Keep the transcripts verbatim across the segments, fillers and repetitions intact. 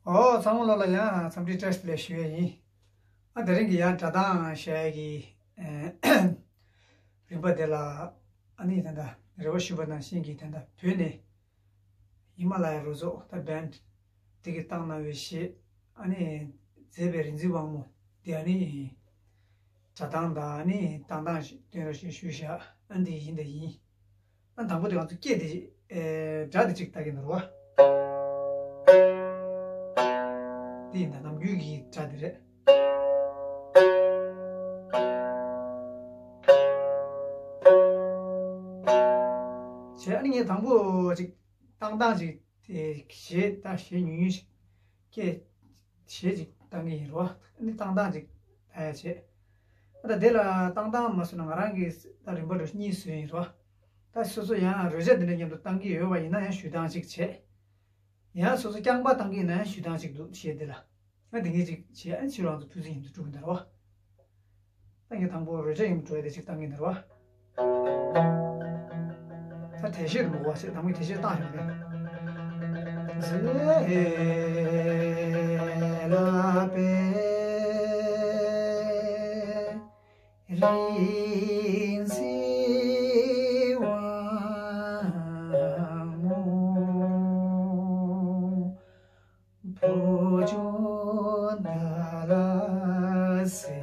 ཨོ་ཚང་མ་ལོ་ལ་ཡང་འཚམས་འདྲི་བཀྲ་ཤིས་བདེ་ལེགས་ཞུ་ཡས་ཡིན། ཨ་དེ་རིང་གི་ཡང་སྒྲ་གདངས་བཤད་ཡས་ཀྱི་རིམ་པ་དེ་ལ་ཨ་ནི་ད་ལྟ་རེ་བ་ཞུས་པ་ནང་བཞིན་གྱི་ད་ལྟ་བོད་ནས་ཧི་མ་ལ་ཡ་རུ་ཚོགས་ད་བན་དེ་གི་བཏང་གནང་བའི་གཞས་ཨ་ནི་མཛད་པའི་རིག་འཛིན་དབང་མོ་དེ་ཨ་ནི་སྒྲ་གདངས་དང་ཨ་ནི་བཏང་སྟངས་ཤིག་སྟོན་རོགས་ཞེས་ཞུས་བཞག་ཨ་འདི་ཡིན་ད་ཡིན། ཨ་དང་པོ་དེ་ང་ཚོ་སྐད་དེ་ཨེ་སྒྲ་དེ་གཅིག་ལྟ་གི་ནོར་བ། དེ་ཡིན་ད་ནམ་རྒྱུན་གྱི་སྒྲ་དེ་རེད། བྱས་ཨ་ནི་ངས་དང་པོ་ཅིག་བཏང་སྟངས་ཅིག་དེ་གཞས་ད་གཞས་ཉུང་ཉུང་ཞིག་སྐད་གཞས་ཅིག་བཏང་གི་ཡིན་རོ། ཨ་ནི་བཏང་སྟངས་ཅིག་ལྟ་ཡ་བྱས། ཨ་ད་དེ་ལ་བཏང་སྟངས་མ་བཟོས་ན་ང་རང་གིས་ད་རིམ་པ་རུ་གཉིས་བཟོས་ཡིན་རོ། ད་སོ་སོ་ཡང་རོལ་ཆ་འདི་འདྲ་མཉམ་དུ་བཏང་གི་ཡོད་པ་ཡིན་ན་ཡང་ཞུ་སྟངས་ཅིག་བྱས། ཡང་སོ་སོ་རྐྱང་པ་བཏང་གི་ཡིན་ན་ཡང་ཞུ་སྟངས་ཅིག་འདུག་བྱས་དེ་ལ། ཨ་དེ་ངས་ཅིག་བྱས་ཨ་ཕྱི་རང་ཚོ་ཕུལ་ཚིག་མཉམ་དུ་སྒྲུབ་གི་འདུག་རོ། ད་ངས་དང་པོ་རོལ་ཆ་ཡིན་འགྲོ་ཡ་དེ་ཅིག་བཏང་གི་འདུག་རོ། ད་དེ་ཤེས་མི་གོ་བ་ཟེར་དང་པོ་དེ་ཤེས་བཏང་ཡོང་གི། ཟེ་ལ་པེ་རིན་ཆེན་དབང་མོ། བུ་ཆུང་ད་ལ་སེ།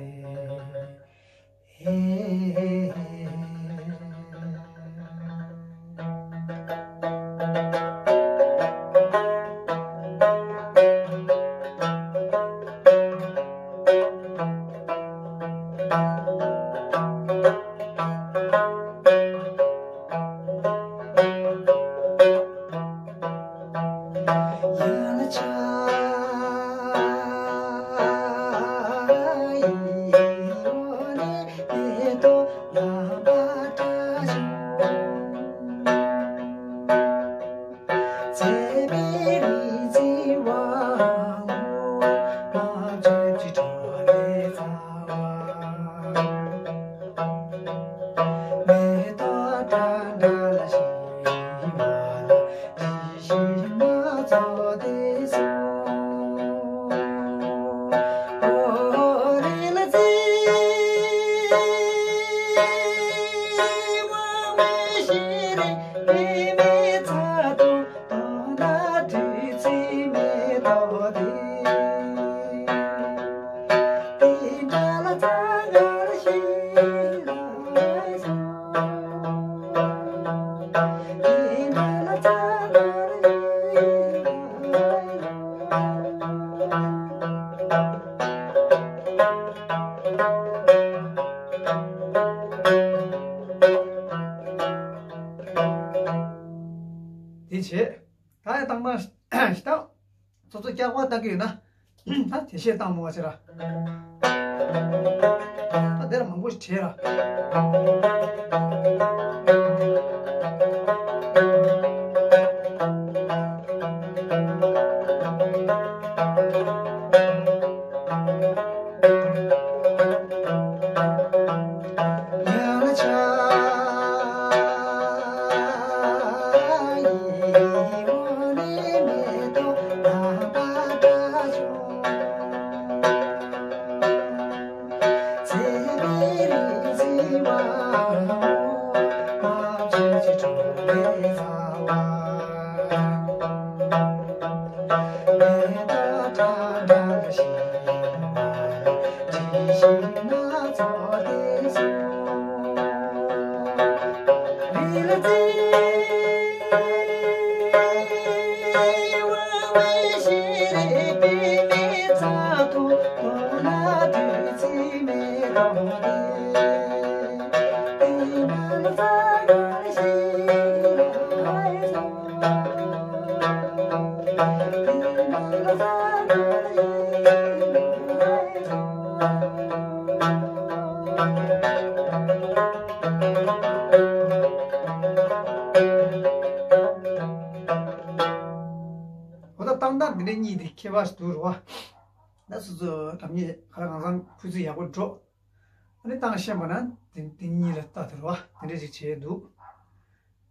དེ་བྱས། ད་ཡང་བཏང་སྟངས་ཤིག་དང་། ཚོ་ཚོ་སྐྱག་པ་བཏང་གི་ཡོད་ན། ད་དེ་བཤད་བཏང་མོ་བ་ཆེ་ར། ད་དེ་ར་མང་པོ་ཞིག་བྲལ་ར། འོ་ད་བཏང་སྟངས་འདི་འདྲ་གཉིས་དེ་ཁྱད་པར་ཞིག་འདུག་རེད་བ། ད་སོ་སོ་རང་ཉིད་ག་ལ་གང་འཚམ་ཕུལ་ཚིག་ཡག་པོ་འགྲོ། ཨ་ནི་བཏང་ཤེས་པ་ན་དེ་དེ་གཉིས་ལ་ལྟ་དེ་རེད་བ། དེ་འདྲ་ཅིག་བྱས་འདུག་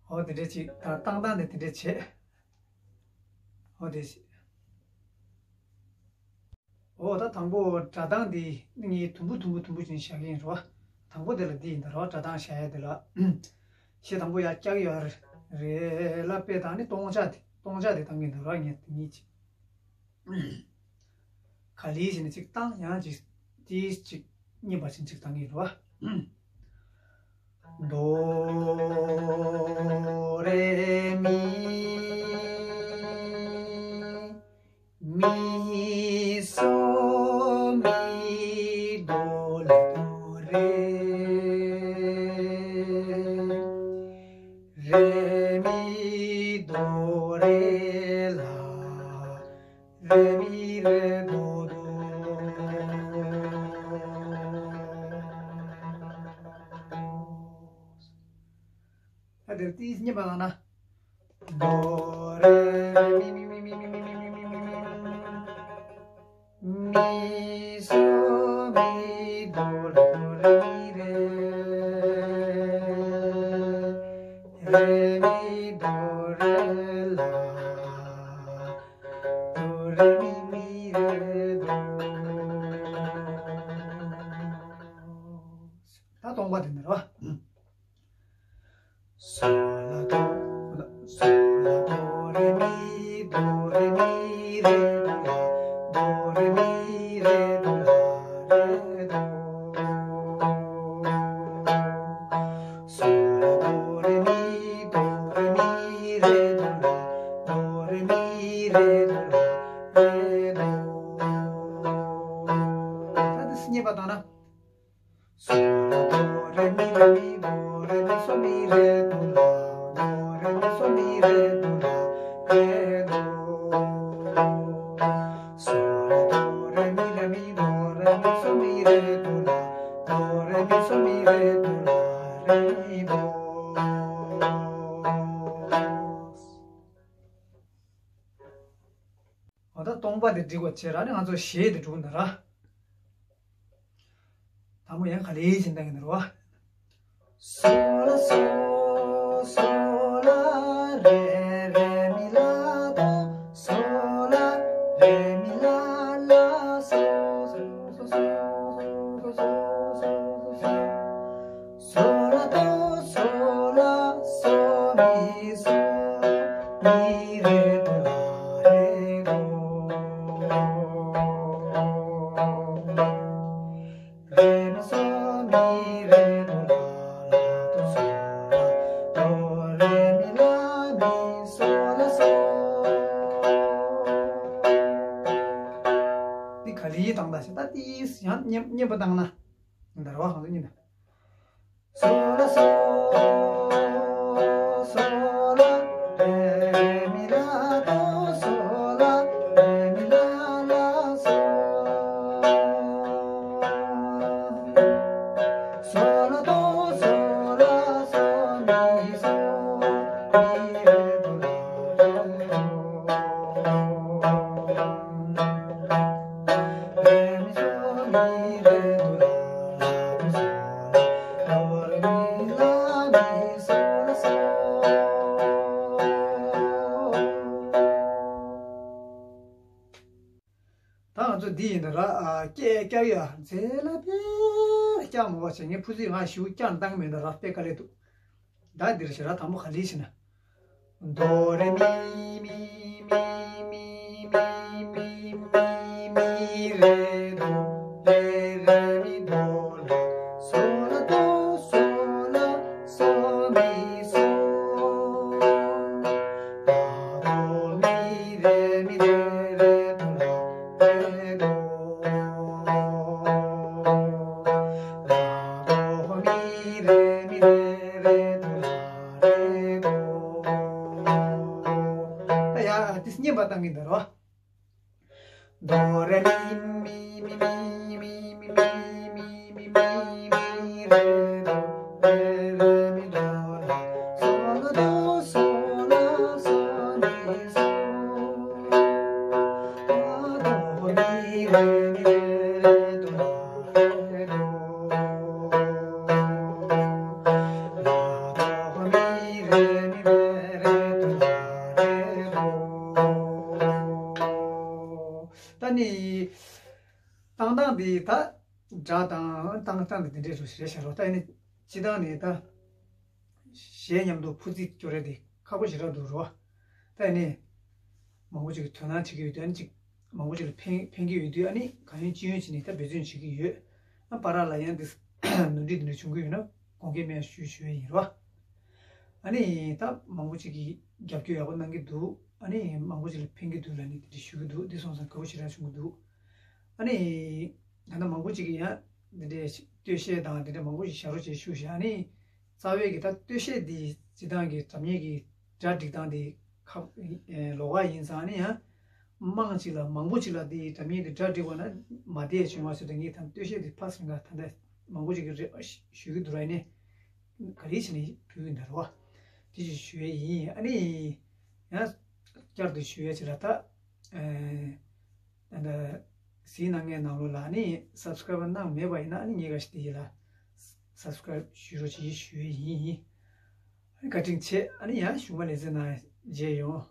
འོ་དེ་འདྲ་ཅིག་ད་བཏང་སྟངས་དེ་དེ་འདྲ་བྱས། འོ་དེ་ཞིག་འོ་ད་དང་པོ་སྒྲ་གདངས་འདི་ངས་དུམ་བུ་དུམ་བུ་དུམ་བུ་བྱས་བཞག་གི་ཡིན་རོ། དང་པོ་དེ་ལ་འདི་ཡིན་ད་རོ། སྒྲ་གདངས་བཞག་ཡ་དེ་ལ་གཞས་དང་པོ་ཡར་བཀྱག་ཡོད་རེད་ལ། དཔེ་བཏང་ནས་སྟོང་ཆ་དེ་སྟོང་ཆ་དེ་བཏང་གི་ཡིན་ད་རོ། ངས་དེ་གཉིས་ཅིག་ག་ལེར་བྱས་ནས་ཅིག་བཏང་། ཡང་ཅིག་ཏིས་ཅིག་མཉེན་པ་ཅན་ཅིག་བཏང་གི་རེད་བ། དོ་རེ་མི། མི་སོ་མི་དོ་ལ་དོ་རེ། རེ་མི་དོ་རེ་ལ། རེ་མི་རེ་དོ་དོ། ད་དེར་ཏིས་མཉེན་པ་བཏང་ན། དོ་རེ་མི་མི་མི། མི་སོ་མི་དོ་རེ་མི་རེ། རེ་མི་དོ་རེ་ལ། དོ་རེ་མི་མི་རེ་དོ། ད་སྟོང་པ་དེ་འདྲ་བ། སོ་ལ་དོ། སོ་ལ་དོ་རེ་མི། དོ་རེ་མི་རེ་དོ་ལ། དོ་རེ་མི་རེ་དོ་ལ་རེ་དོ། སོ་ལ་དོ་རེ་མི། དོ་རེ་མི་རེ་དོ་ལ། དོ་རེ་མི་རེ་དོ་ལ་རེ་དོ། ད་འདི་མཉེན་པ་བཏང་ན། སོ་ལ་དོ་རེ་མི་རེ་མི། དོ་རེ་མི་སོ་མི་རེ་དོ་ལ། དོ་རེ་མི་སོ་མི་རེ་དོ་ལ་རེ་དོ། སོ་ལ་དོ་རེ་མི་རེ་མི། དོ་རེ་མི་སོ་མི་རེ་དོ་ལ། དོ་རེ་མི་སོ་མི་རེ་དོ་ལ་རེ་དོ། འོ་ད་སྟོང་པ་དེ་འགྲིག་པ་བྱས་ར་ནི་ང་ཚོ་གཞས་དེ་འགྲུབ་འདི་ར། དང་པོ་ཡང་ག་ལེར་བྱས་ནས་བཏང་གི་འདི་ར་བ། སོ་ལ་སོ། སོ་ལ་རེ་རེ་མི་ལ་དོ། སོ་ལ་རེ་མི་ལ་ལ་སོ། སོ་ལ་དོ། སོ་ལ་སོ་མི་སོ་མི་རེ་དོ་ལ་རེ་དོ། རེ་མི་སོ་མི་རེ་དོ་ལ་དོ། སོ་ལ་དོ་རེ་མི་ལ་མི་སོ་ལ་སོ། འདི་ག་ལེར་བཏང་ད་ཞེ་ད་ཏིས་ཡང་མཉེན་པ་བཏང་ན། འདི་ར་བ་གང་ཚོད་ཉིན་ད། སོ་ལ་སོ། སོ་ལ་རེ་མི་ལ་དོ། སོ་ལ་རེ་མི་ལ་ལ་སོ། སོ་ལ་དོ། སོ་ལ་སོ་མི་སོ་མི་རེ་དོ་ལ་རེ་དོ། རེ་མི་སོ་མི་རེ་དོ་ལ་ལ་དོ། སོ་ལ་དོ་རེ་མི་ལ་མི་སོ་ལ་སོ། ད་ང་ཚོ་འདི་ཡིན་ད་ར། ཨ། སྐད་རྒྱག་ཡ་རྩེ་ལ་དཔེ་རྒྱག་མ་བ་བྱས། ངས་ཕུ་ཚིག་ང་ཞུ་རྒྱག་བཏང་མེད་ད་ར། དཔེ་དཀའ་ལས་འདུག་ད་འདིར་ཞེ་ར་དང་པོ་ག་ལེར་བྱས་ན། དོ་རེ་མི་མི་མི་མི་མི་མི་མི་རེ་དོ། རེ་རེ་མི་དོ་ལ། སོ་ལ་དོ། སོ་ལ་སོ་མི་སོ། ད་དོ་མི་རེ་མི་རེ་རེ་དོ་ལ་རེ་དོ། ད་དོ་མི་རེ་མི་རེ་རེ་དོ་ལ་རེ་དོ། ད་ཡ་ཏིས་མཉེན་པ་བཏང་གི་འདི་ར་བ། དོ་རེ་མི་མི་མི་མི་མི་མི་མི་མི་རེ་དོ། རེ་རེ་མི་དོ་ལ། སོ་ལ་དོ། སོ་ལ་སོ་མི་སོ། ད་དོ་མི་རེ་མི་རེ་རེ་དོ་ལ་རེ་དོ། ད་དོ་མི་རེ་མི་རེ་རེ་དོ་ལ་རེ་དོ། ད་ནི། བཏང་སྟངས་དེ་ད་སྒྲ་དང་བཏང་སྟངས་དེ་དེ་འདྲས་རེད་ཤག་རོ། ད་ཡིན་ནི་སྤྱི་བཏང་ནས་ད་གཞས་མཉམ་དུ་འཕུར་རྩིས་སྐྱོར་རེད་དེ་ཁག་པོ་ཞེ་དྲག་འདུག་རོ། ད་ཡིན་ནི་མང་པོ་ཅིག་གིས་དོ་སྣང་བྱེད་ཀྱི་ཡོད་དུས། ཨ་ནི་ཅིག་མང་པོ་ཅིག་ལ་ཕན་ཕན་གྱི་ཡོད་དུས། ཨ་ནི་གང་ཡོད་ཅི་ཡོད་བྱས་ནས་ད་འབད་བརྩོན་བྱེད་ཀྱི་ཡོད། ཨ་བར་ལ་ཡང་འདི་ནོར་འཁྲུལ་འདི་འདྲ་བྱུང་གི་ཡོད་ན་དགོངས་འགལ་མེད་ཞུ་ཞུ་ཡ་ཡིན་རོ། ཨ་ནི་ད་མང་པོ་ཅིག་གིས་རྒྱབ་སྐྱོར་ཡག་པོ་གནང་གི་འདུག་ཨ་ནི་མང་པོ་ཅིག་ལ་ཕན་གྱི་འདུག་ལབ་ནས་དེ་འདྲ་ཞུ་གི་འདུག་འདི་སོང་ཙང་དགའ་པོ་ཞེ་དྲག་བྱུང་གི་འདུག་ཨ་ནི་ད་ལྟ་མང་པོ་ཅིག་གིས་ཡང་འདི་འདྲའི་སྟོད་གཞས་དང་འདི་འདྲ་མང་པོ་ཞིག་བཞག་རོགས་བྱེད་ཞུ་བཞག་ཨ་ནི་རྩ་བའི་གི་ད་སྟོད་གཞས་འདི་སྤྱི་བཏང་གི་སྒྲ་སྙན་གྱི་སྒྲ་སྒྲིག་སྟངས་འདི་ཁ་ཨེ་ལོགས་ཀ་ཡིན་ཙང་ཨ་ནི་ཡང་མང་ཅིག་ལ་མང་པོ་ཅིག་ལ་འདི་སྒྲ་སྙན་གྱི་སྒྲ་སྒྲིག་པ་ན་མ་བདེ་བྱུང་བ་ཟེར་ཏེ། ངས་ད་སྟོད་གཞས་འདི་ཕར་ཟིན་ག་ད་ལྟ་མང་པོ་ཅིག་གིས་རེ་ཞུ་གི་འདུག་ར། ཨ་ནི་ག་རེ་བྱས་ནས་ཕུལ་གི་འདུག་ར་བ། དེ་ཅིག་ཞུ་ཡས་ཡིན། ཨ་ནི་ཡང་བསྐྱར་དུ་ཞུ་ཡས་ཅིག་ལ་ད། ཨ་ད་ལྟ་གཟིགས་གནང་མཁན་ནང་ལོགས་ལ་ཨ་ནི་སབ་སི་ཀ་རེབ་གནང་མེད་པ་ཡིན་ན་ཨ་ནི་ངས་ག་ཞིག་དེ་ཡིན་ལ་སབ་སི་ཀ་རེབ་ཞུ་རོགས་བྱེད་ཞུ་ཡས་ཡིན། ཨ་ནི་བཀའ་དྲིན་ཆེ། ཨ་ནི་ཡང་གཞུག་མ་ལེ་ཚན་ནང་མཇལ་ཡོང་།